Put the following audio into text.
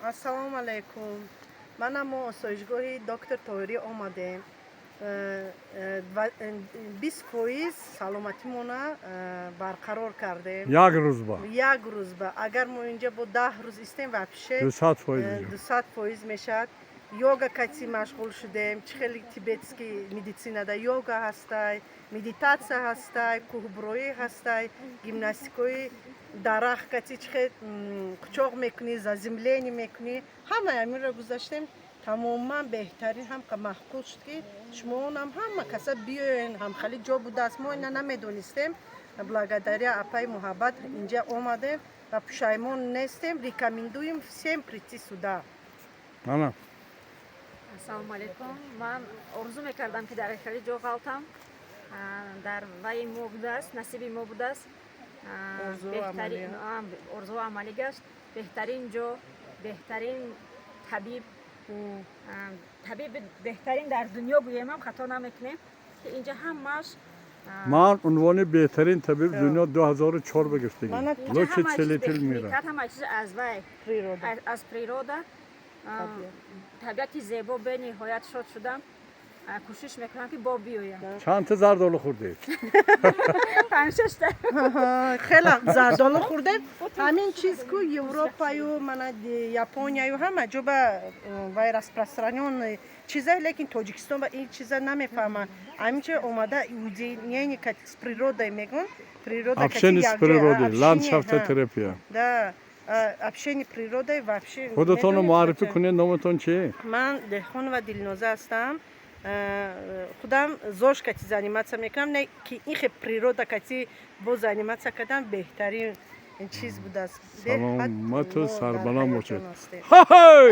Ассалому алайкум. Манам мо осоишгоҳи доктор Тоҳирӣ омадем. 20% саломатимона барқарор кардем. Як рӯз ба. Як рӯз ба. Агар мо инҷа бо 10 рӯз истем, вообще 200%. 200% мешавад. Йога кати машғул шудем. Чӣ хеле тибетский медицинада йога ҳастай, медитатсия ҳастай, кӯҳбуроӣ ҳастай, гимнастикои дарахт кати чӣ хел қучоқ мекунӣ, заземление мекунӣ, ҳамаи ҳаминро гузаштем. Тамоман беҳтарин, ҳам маъқул шуд, ки шумоонам ҳама каса биёен. Ҳамхали ҷо будааст, мо ина намедонистем. Благодаря апаи Муҳаббат инҷа омадем ва пушаймон нестем. Рекомендуем всем прийти сюда. Ана. Ассалому алайкум. Ман орзу мекардам, ки дар хеле ҷо ғалтам. Дар ваи мо будааст, насиби мо будааст. Орзу беҳтарин амалӣ. Орзу амалӣ гашт. Беҳтарин ҷо, беҳтарин табиб, табиби беҳтарин дар дунё гӯемам, хато намекунем, ки инҷа ҳамааш Ман унвони беҳтарин табиб дунё 2004 ба гирифтагӣ. Мана. Инҷа Лучший ҳама чиз целитель мира. бехимикат, ҳама чиз аз вай природа. Аз природа. Табиат. Табиати зебо, бениҳоят шод шудам. Кӯшиш мекунам, ки бо биёям. Чанд та зардолу хӯрдед? Панҷшашта. Хеле зардолу хӯрдем. Ҳамин чиз ку Европаю, мана Японияю, ҳама ҷо ба вай распространённый чиза, лекин Тоҷикистон ба ин чиза намефаҳманд. Ҳамин чи омада уединение с природой мегӯн, природа. Общение с природой, ландшафтотерапия. Да, общение природой вообще. Худатонро Медонед, муаррифӣ кунед, номатон чи? Ман Деҳқонова Дилноза ҳастам. Худам ЗОЖ кати заниматься мекунам, не ки ин хе природа кати бо заниматься кардан беҳтарин чиз будааст. Саломату Беҳад мо дар сарбаланд ҳаяҷон бошед. ҳастем. Ҳа-ҳай!